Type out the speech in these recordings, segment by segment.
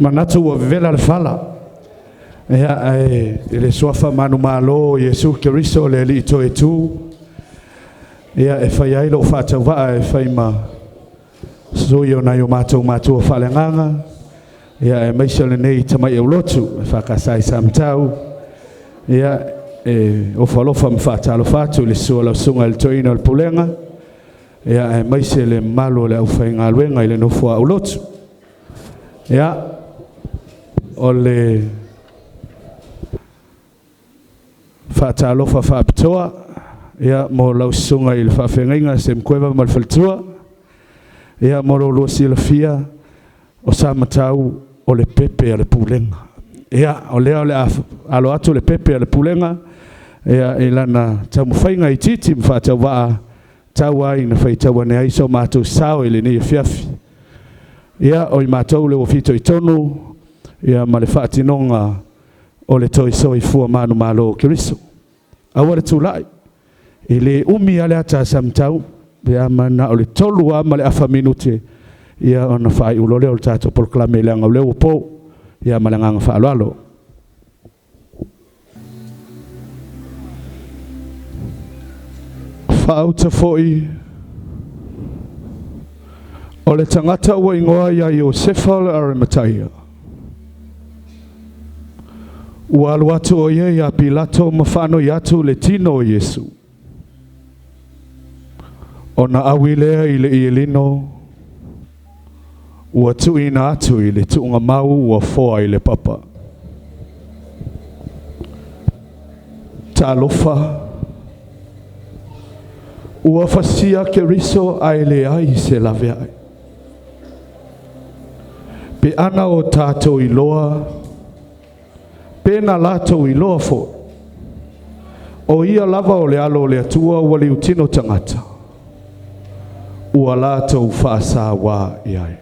Manatu ua vevela le fala. Ia, ae i le suafa manumalo o Iesu Keriso le Alii Toetu, ia e fai ai lou faatauvaa e fai ma sui o nai o matou matua faaleagaga, ia aemaise o lenei tamai aulotu e EFKS i Samatau, ia e ofo alofa ma faatalofa atu i le susu o lau susuga i le Toeaina o le Pulega, ia aemaise le mamalu o le aufaigaluega i le nofo a aulotu. Ia, o le faatalofa faapitoa ia mo lau susuga i le faafeagaiga Semikiva ma le faletua. Ia mo lo oulua silafia, o Samatau o le pepe a le pulega. Ia, o lea o le a alo atu le pepe a le pulega ia, i lana taumafaiga itiiti ma faatauvaa tau ai ina faitau ane ai so matou sao i lenei afiafi. Ia, o i matou lea ua fitoitonu ia ma le faatinoga o le toe soifua manumalo o Keriso. Aua le tulai, e le umi lava le ata a Samatau, pe a ma na o le 3 lava ma le afa minute ia ona faaiu loa lea o le tatou polokalame leaga o lea ua po. Ia ma le agaga faaaloalo. Faauta foi o le tagata ua igoa ia Iosefa o le Arimataia, ua alu atu o ia ia Pilato ma faanoi atu le tino o Iesu. Ona aui lea i le ielino, ua tuuina atu i le tuugamau ua foa i le papa. Talofa, ua fasia Keriso ae leai se laveai. Pe ana o tatou iloa, pe na latou iloa foi, o ia lava o le alo o le Atua ua liutino tagata, ua latou faasauā i ai.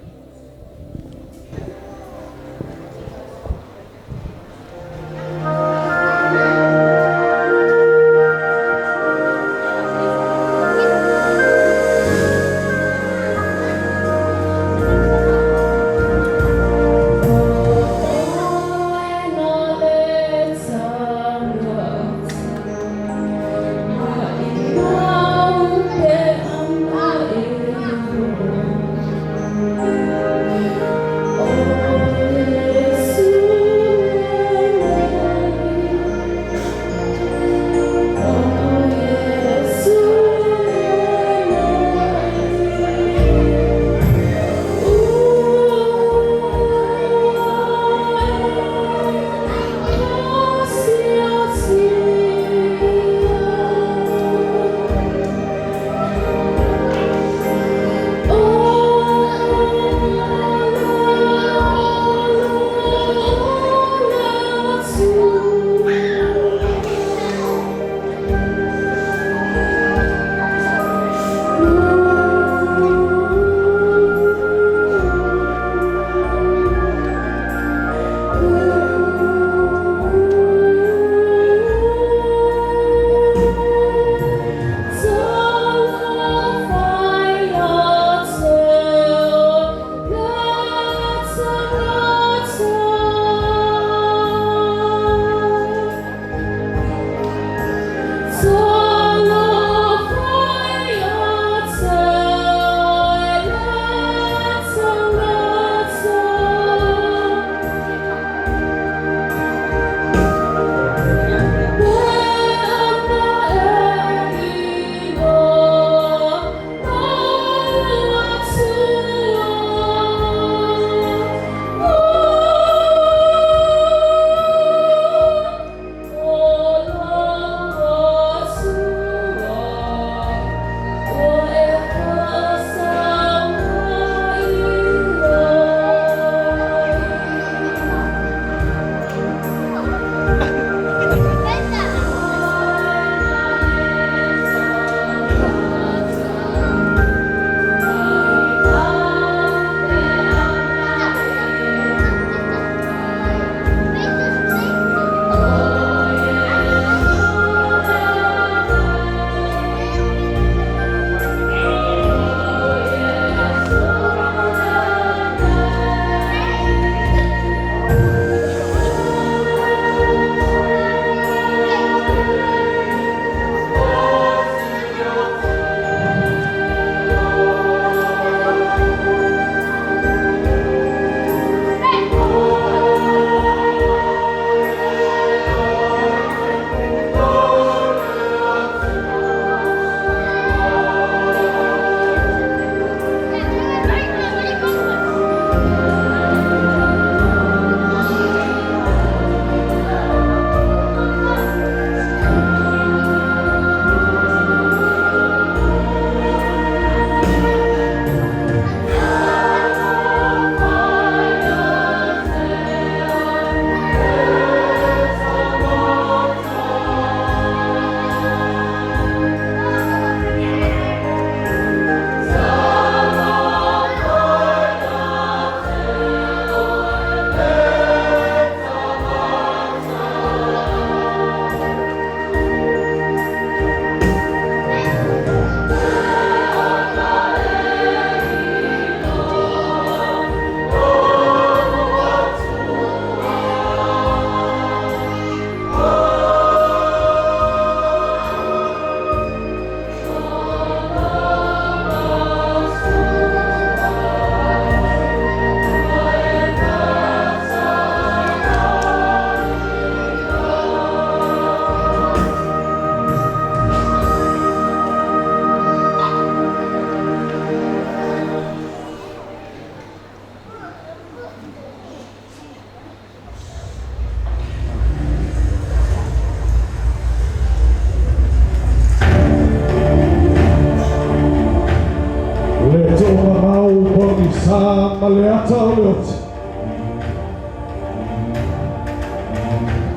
le ata o le oti.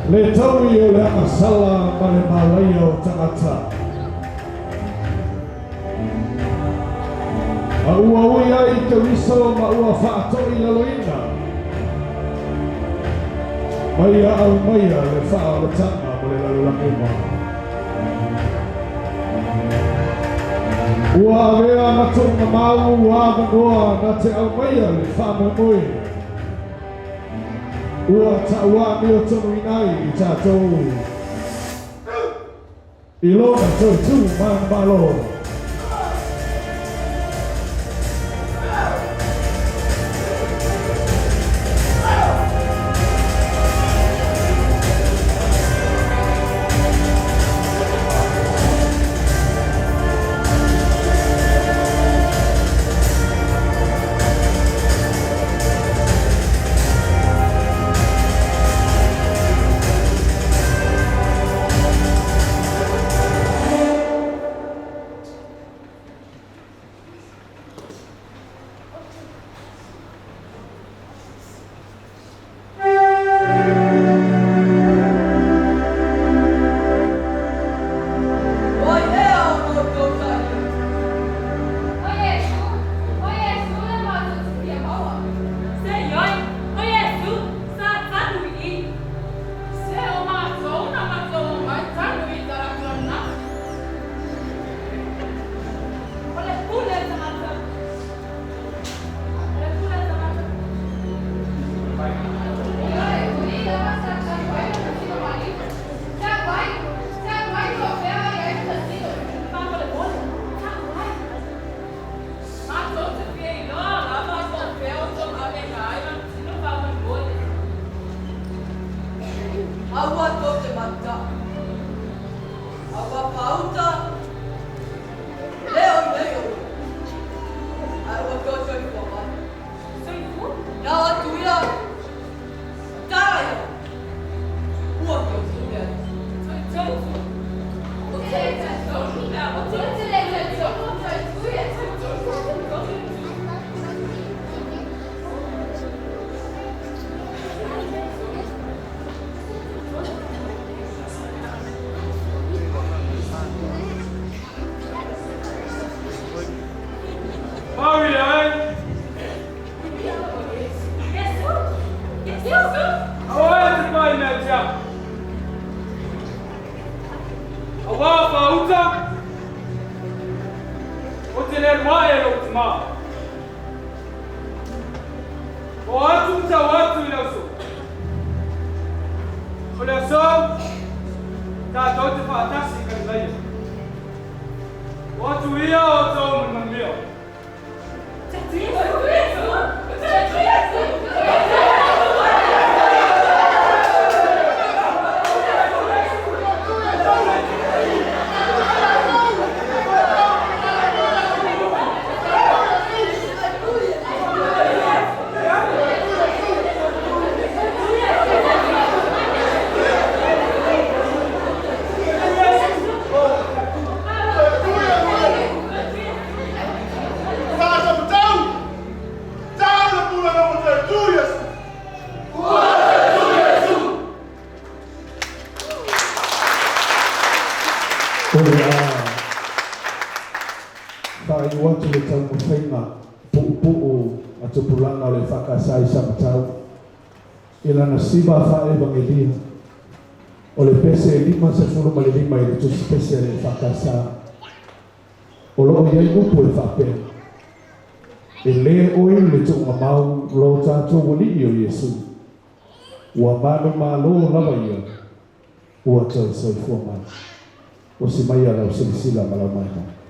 Le taui o le agasala ma le malaia o tagata. A ua ui ai i Keriso ma ua faatoilaloina. Ma ia aumaia le faaolataga mo le lalolagi uma. Ua avea ma tuugamau avanoa na te aumaia le faamoemoe. Ua tauamiotonuina ai i tatou i lona toe tu manumalo. O ai ea o koutou talia? O Iesu, o Iesu le matou te fia maua. Se i ai, o Iesu, sa tanu i i. Se o matou na matou omai tanu i talaatu ananafi. O le pule tagata. O le pule tagata. Ioe, tuliga ma sa tanu ai lona tino maliu. Talu ai, talu ai po o fea o i ai lona tino. Faamolemole, talu ai. Matou te fia iloa lava po o fea o tou aveina ai lona tino faamolemole. Aua tou te mataʻu. A ua pauta, e le o i inei o ia, ae ua toe soifua mai. Soifua? Na o atu ia, tala ia, ua toe tu le alii. Toe tu? Ou te le talitonu pe a ua toe Ou te le talitonu ua toe tu Iesu. Pau ia ai. Iesu! Iesu! Aua e te pai mea tia. Aua fāuta, o te le alu ae lou timā. O atu tau atu i le aso. O le aso, tatou te faatasi i Kalilaia. O atu ia o outou ma le manuia. O le a faaiu atu le taumafaiga puupuu a tupulaga o le EFKS i Samatau i lana siva faaevagelia o le pese e 55 i le tusi pese a le EFKS o lo o i ai upu e faapea, E lē ʻoe le tuugamau lo tatou Alii o Iesu, ua manumalo lava ia, ua toe soifua mai. Osi maia lau silasila ma lau maimoa.